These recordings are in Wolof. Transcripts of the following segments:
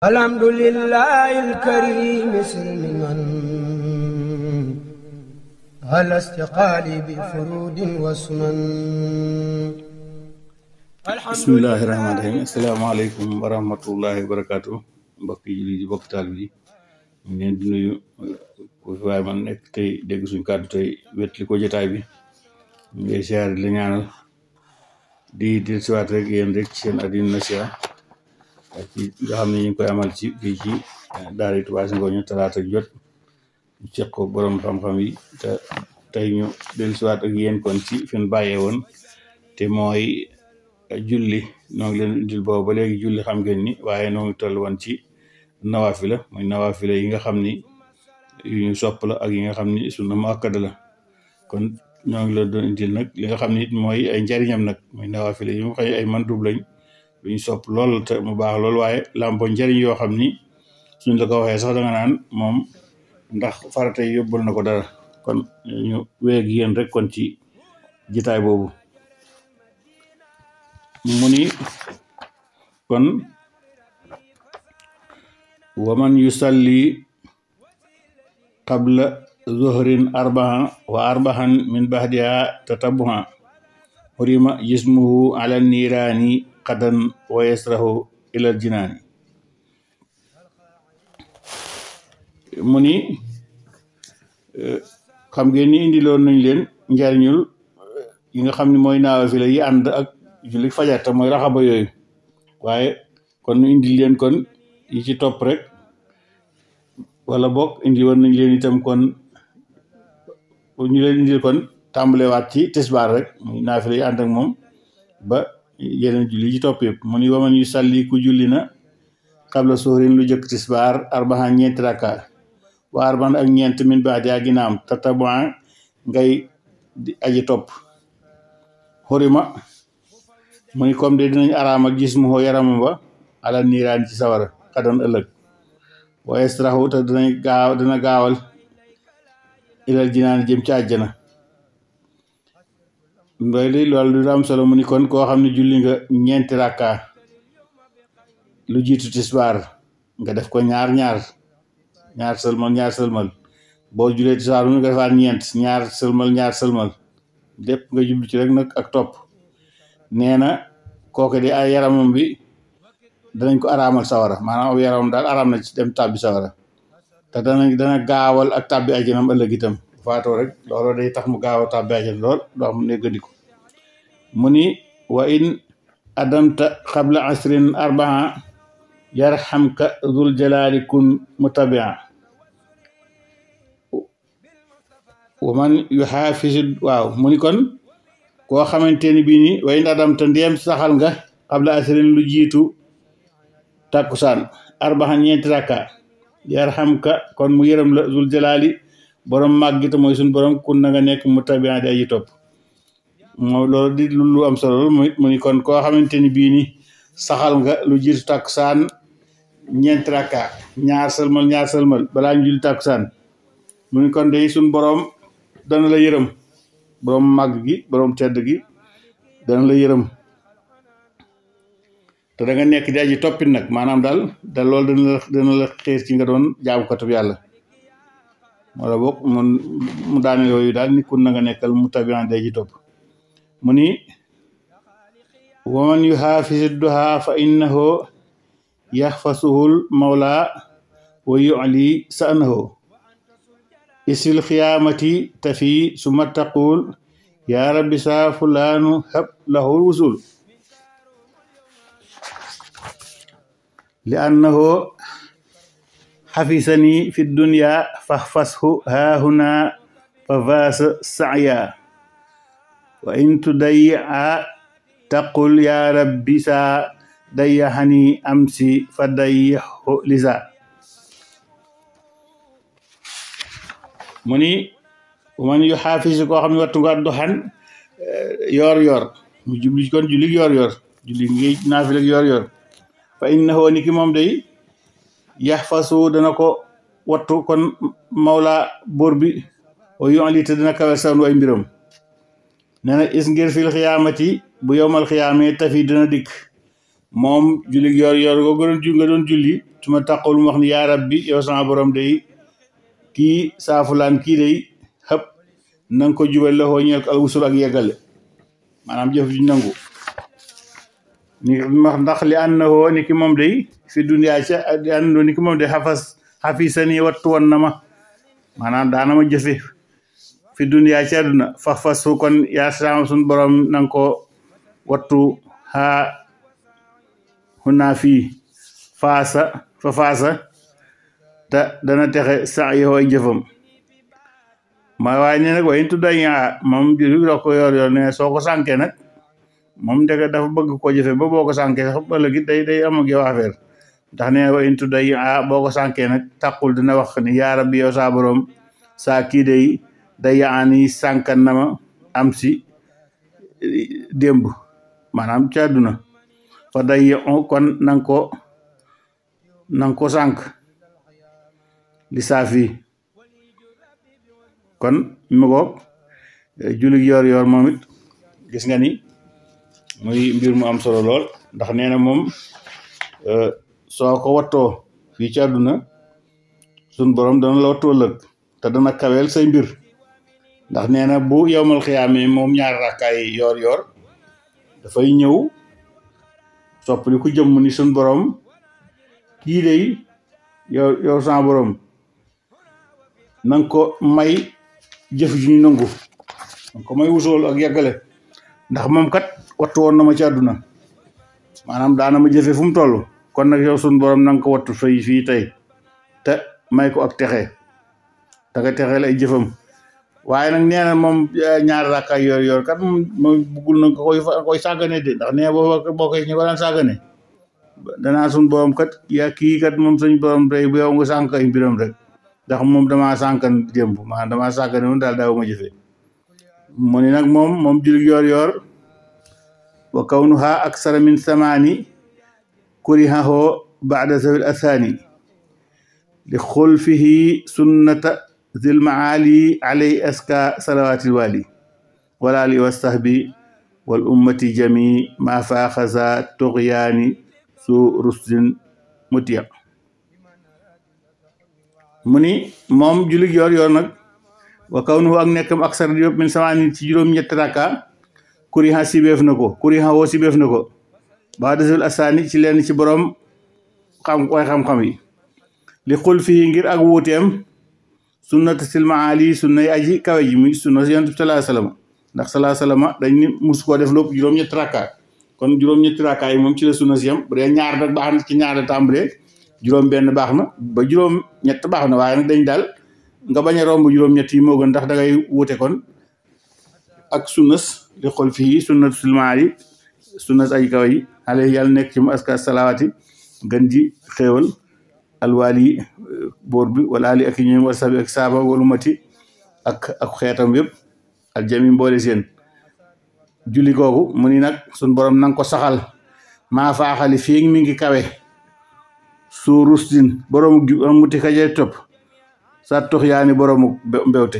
alhamdulillahi alkarim silman ala istiqali bi furudin wa sunan. bismillahi rahmaani rahim. asalaamaaleykum wa rahmatullahi wa barakaatu. mbokk yi jullit yi bokk taal bi ñu leen di nuyu ku fi waaye man nekk tey dégg suñ kàddu tey wetli ko jotaay bi ñu ngi siyaar di la ñaanal di siwaat rek yéen rek seen Adina Nasiha ak ci nga xam ne ñu ngi koy amal ci fii ci daara Touba Zingoña talaata jot ñu ceq ko borom xam-xam yi te tey ñu dellusiwaat ak yéen kon ci fi ñu bàyyee woon te mooy julli. noo ngi leen indil boobu ba léegi julli xam ngeen ni, waaye noo ngi toll woon ci nawaafila muy nawaafila yi nga xam ni yu ñu sopp la ak yi nga xam ni sunna muakkada la. kon ñoo ngi la doon indil nag li nga xam ni mooy ay njariñam nag muy nawaafila yi mu xëy ay mandub lañ lu ñu sopp lool te mu baax lool, waaye lambo njariñ yoo xam ni suñ la ko waxee sax da nga naan moom ndax farata yi yóbbul na ko dara. kon ñu weeg yéen rek kon ci jitaay boobu mu ni kon waman yusalli qabla zuhrin arba'an wa arba'an min ba'diha tatabuha hurima jismuhu ala nirani qadan wa yasrahu ila jinaani. mu ni xam ngeen ni indiloon nañ leen njariñul yi nga xam ne mooy nawaafila yi ànd ak julli fajar te mooy raxaba yooyu, waaye kon ñu indi leen kon yi ci topp rek, wala boog indi woon nañ leen itam kon ñu leen indil kon tàmbalewaat ci tisbaar rek muy naafila yi ànd ak moom ba yeneen julli ci topp yëpp. mu ni waman yu salli ku julli na qabla suhrin lu jëkk tisbaar arba'an ñeenti rakka wa arba'an ak ñeent min ba'di a ginaam tatabu'an ngay di aji topp xurima mu ni comme de dinañ araamal jismuhu yaramam ba ala niiraan ci sawara xadan ëllëg wa yasrahu te dina gaawal ilal jinaan jëm ci àjjana. loolu lu am solo. mu ni kon koo xam ne julli nga ñeenti rakka lu jiitu tisbaar nga def ko ñaar sëlmal boo julee tisbaar mu nga defaat ñeent ñaar sëlmal lépp nga jublu ci rek nag ak topp. nee na kooku de ay yaramam bi danañ ko araamal sawara, maanaam aw yaramam daal araam na ci dem tàbbi sawara te dana gaawal ak tàbbi àjjanam ëllëg itam faatoo rek loolu day tax mu gaaw a tàbbi àjjana lool doo xam néggandiku. mu ni wa in adamta qabla asrin arbaa yarhamka zul jalali kun mutabia wa man yuhafizu mu ni kon koo xamante ni bii ni way ndadam te ndéem saxal nga qabla asrin lu jiitu takkusaan arba'an ñeenti rakka yarhamka kon mu yërëm la zul jalaali borom màgg te mooy suñ borom kun na nga nekk mu tabian di aji topp. moom loolu di lu am solo mu ni kon koo xamante ni bii ni saxal nga lu jiitu takkusaan ñeenti rakka ñaar sëlmal balaa ñu julli takkusaan mu ni kon day suñ borom dana la yërëm, borom màgg gi borom tedd gi dana la yërëm te da nga nekk di aji toppit nag, maanaam daal loolu dana la xiir ci nga doon jaamu katub yàlla. wala boog mu daane yooyu daal ni kun na nga nekkal mu tabian di aji topp. mu ni waman yuhafizu duha fa innahu yaxfasuhul mawla wa yu'li sa'nahu isil xiyaamati tafi suma taqul yaa rabbi saa fulaanu hab lahul wusul li annahu xafisani fi dunya faxfashu haahuna fa vaasa sa'ya wa in tudayya taqul yaa rabbi saa dayyahani amsi fa dayyahu lisa. mu ni man yu xaafis koo xam ne wattu nga doxan yor mu jubli kon julli yor julli ngi naafila yor fa innahu ni ki moom day yaxfasu dana ko wattu kon mawla buur bi wa yu'li te dana kawe sawn ay mbiram. nee na is ngir fil xiyaamati bu yowmal xiyaamee tafi dana dikk moom julli yor yor go nga doon julli su ma taqul mu wax ni yaa rabbi yow sama borom day kii saafulaan kii day xëpp na nga ko jubal la xoo ñeel ko alwusul ak yeggale maanaam jëf ju nangu ni ndax li ànd na xoo ni ki moom day fi duniyaa ca li ànd na ni ki moom day xafisani wattu woon na ma maanaam daana ma jëfe fi duniyaa ci àdduna fas fu kon yaa sama sun borom nanga ko wattu xaa xunaa fii faasa te dana texe sax yow ay jëfam ma waaye ne nag waaye tudda yaa moom juli dox ko yor ne soo ko sànkee nag moom ndeke dafa bëgg ko jëfe ba boo ko sànkee sax ëllëg it day am ak yow affaire ndax ne waaye tudda yaa boo ko sànkee nag taqul dina wax ni yaa rabbi yow saa borom saa kii day yaani sànkan na ma am si démb maanaam ci àdduna fa day kon nang ko sànk li saafi kon mu goog julli yor moom it gis nga ni muy mbir mu am solo lool ndax nee na moom soo ko wattoo fii ci àdduna sun borom dana la wattoo ëllëg te dana kaweel say mbir ndax nee na bu yowmal xiyaame moom ñaari rakkaay yor dafay ñëw soppali ku jëmm ni sun borom kii day yow sama borom nanga ko may jëf ju ñu nangu nanga ko may wusool ak yeggale ndax moom kat wattu woon na ma ci àdduna maanaam daana ma jëfe fu mu toll kon nag yow sun borom nanga ko wattu fii tey te may ko ak texe te nga texeel ay jëfam waaye nag nee na moom ñaari rakkaay yor kat moom buggul na koy sàggane de ndax nee boo koy ñu ko daan sàggane danaa sun borom kat yaa kii kat moom suñ borom tey bu yow nga sànk ay mbiram rek ndax moom damaa sànkan démb maanaam damaa sàggane woon daal daaw ma jëfe mu ni nag moom julli yor wa kawnuha aksara min samani kurihaho ba'da zawil athani li xulfihi sunnata zil maali alay aska salawatil wali wal ali wa sahbi wal ummati jami ma faaxasa tughyaani su rusdin mutiya mu ni moom julli yor nag wa kawnuhu ak nekkam aksar yëpp min samaani ci juróom-ñetti rakka kuriha sibeef na ko ba desul asaani ci lenn ci borom xam-xam yi li xul fii ngir ak wuuteem sunnata sil maali sunnay aji kawe ji muy sunna si yonent bi sallallahu alayhi wasallam ndax sallallahu alayhi wasallam dañ ni mus koo def lépp juróom-ñetti rakka kon juróom-ñetti rakka yi moom ci la sunna si yam bu dee ñaar rek baax na ci ñaar la tàmbalee juróom benn baax na ba juróom-ñett baax na waaye nag dañ daal nga bañ a romb juróom-ñett yi moo gën ndax da ngay wuute kon ak sunnas li xol fii sunnatu sil maali sunnas aji kawe yi xale yàlla nekk ci mu aska salawaati gën ji xéewal alwaali boor bi wala ali ak ñoom wala sabi ak saaba walu mati ak xeetam yëpp aljami mboole seen julli googu mu ni nag sun borom nanga ko saxal maa faaxali fii mi ngi kawe su rustin boroomu jub muti kaje topp sa tox yaani boroomu mbewte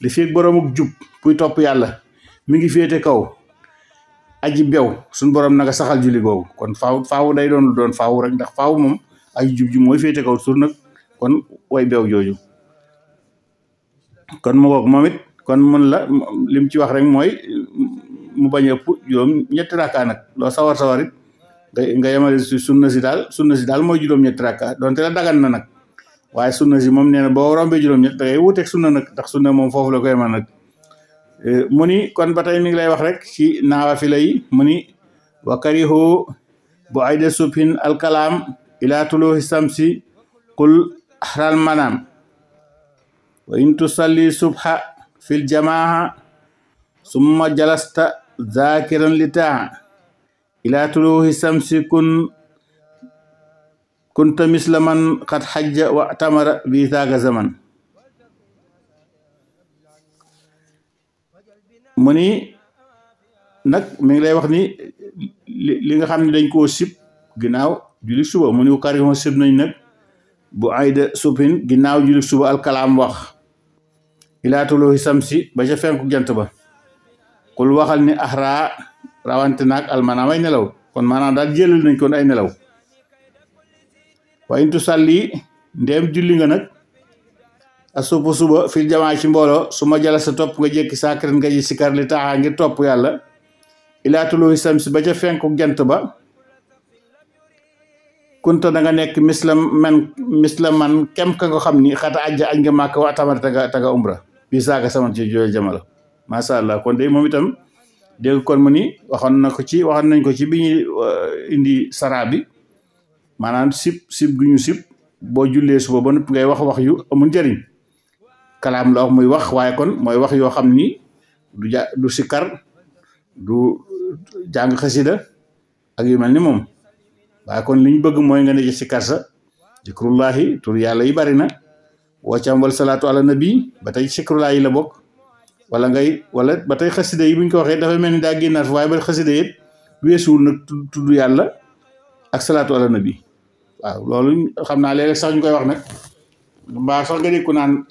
li fii boroomu jub puy topp yàlla mi ngi féete kaw aji bew sun borom nanga saxal julli googu kon faaw day doon faaw rek ndax faaw moom aji jub ji mooy féete kaw sur nag kon way bew jooju kon mu ngoog moom it kon mun la lim ci wax rek mooy mu bañ a ëpp juróom-ñetti rakka nag loo sawar it nga yemale si sunna si daal mooy juróom-ñetti rakka donte la dagan na nag waaye sunna si moom nee na boo rombee juróom-ñett da ngay wuuteeg sunna nag ndax sunna moom foofu la koy mën nag mu ni kon ba tey mi ngi lay wax rek ci naafila yi mu ni wa karihu bu ayda subhin alkalaam ila tuluhi samsi qul ahral manam wa in tusalli subha fil jamaa summa jalasta zakiran li taa ila tuluhi samsi kunta misla man qad hajja wa tamara bi zaaga zaman mu ni nag mi ngi lay wax ni li nga xam ne dañ koo sib ginnaaw julli suba mu ni kariho sib nañ nag bu ayda subhin ginnaaw julli suba alkalaam wax ilaa tuluhi samsi ba ca fenku jant ba xul waxal ni ahra rawante naag almanaamay nelaw kon maanaam daal jëlal nañ kon ay nelaw wa intu salli ndeem julli nga nag suba fil jamaa ci mbooloo su ma jala sa topp nga jékki saakiran nga ji sikar li taxaa ngir topp yàlla ilaa tuluuhi samsi ba ca fenku jant ba kunta da nga nekk mislam man kem ka nga xam ni xata ajja aj nga màkk wa tamar taga umra bi saaka saman ci jooy jamala masha Allah kon day moom itam dégg kon mu ni waxoon nañ ko ci bi ñuy indi sara bi maanaam sib gu ñu sib boo jullee suba ba noppi ngay wax yu amul njëriñ kalaam la wax muy wax waaye kon mooy wax yoo xam ni du sikar du jàng xasida ak yu mel ni moom waaye kon li ñu bëgg mooy nga ne ci sikar sa zikrullahi tur yàlla yi bari na woccam wal salaatu ala nabi ba tey zikrullahi la bokk wala ba tey xasida yi buñ ko waxee dafa mel ni daa génnaat waaye ba xasida yëpp weesuwul nag tudd yàlla ak salaatu ala nabi waaw loolu xam naa léeg-léeg sax ñu koy wax nag mbaa sax nga dégg ku naan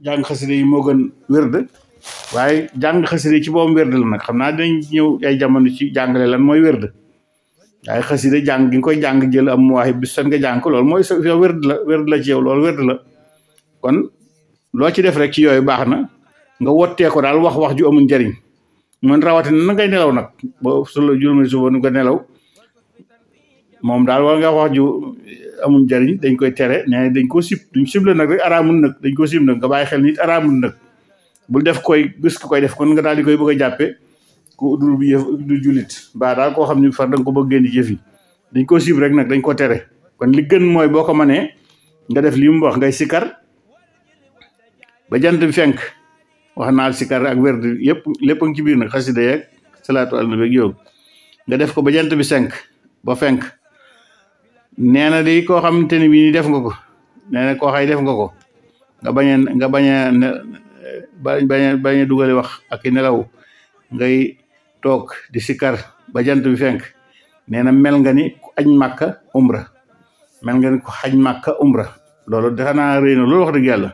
jàng xasida yi moo gën wérd waaye jàng xasida yi ci boobu wérd la nag xam naa dinañ ñëw ay jamono ci jàngale lan mooy wérd waaye xasida jàng gi nga koy jàng jël am waaye bis san nga jàng ko loolu mooy yow wérd la ci yow loolu wérd la kon loo ci def rek ci yooyu baax na nga wottee ko daal wax ju amul njariñ man rawatina na ngay nelaw nag ba su la juróomi suba nu nga nelaw moom daal war nga wax ju amul njariñ dañ koy tere nee dañ ko sib duñ sib la nag rek araamul nag dañ ko sib nag nga bàyyi xel nit araamul nag bul def gis ko koy def kon nga daal di koy bëgg a jàppe ku du julit mbaa daal koo xam ne far da nga ko bëgg génn jëf yi dañ ko sib rek nag dañ ko tere kon li gën mooy boo ko mënee nga def li mu wax ngay sikar ba jant bi fenk wax naa sikar ak werd yëpp lépp a ngi ci biir nag xasida yeeg salaatu ala nabi yow nga def ko ba jant bi ba fenk nee na di koo xamante ni bii def nga ko nee na koo xay def nga ko nga bañ a dugale wax ak nelaw ngay toog di sikar ba jant bi fenk nee na mel nga ni ku aj màkka umra loolu defe naa rëy na loolu wax dëgg yàlla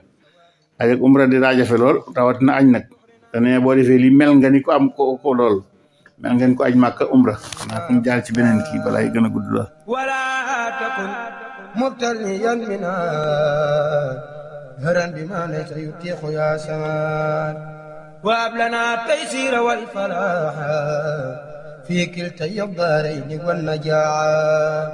aj ak umra di raajafe lool rawatina añ nag te nee boo defee li mel nga ni ko am ko lool mel ngeen ko aj màkka umra naa ko jaar ci beneen kii balaay gën a gudd la wala takun mubtaliyan mina haran bima laysa yutiqu ya saman wa ablana taysira wal falaha fi kilta yadarayn wan najaa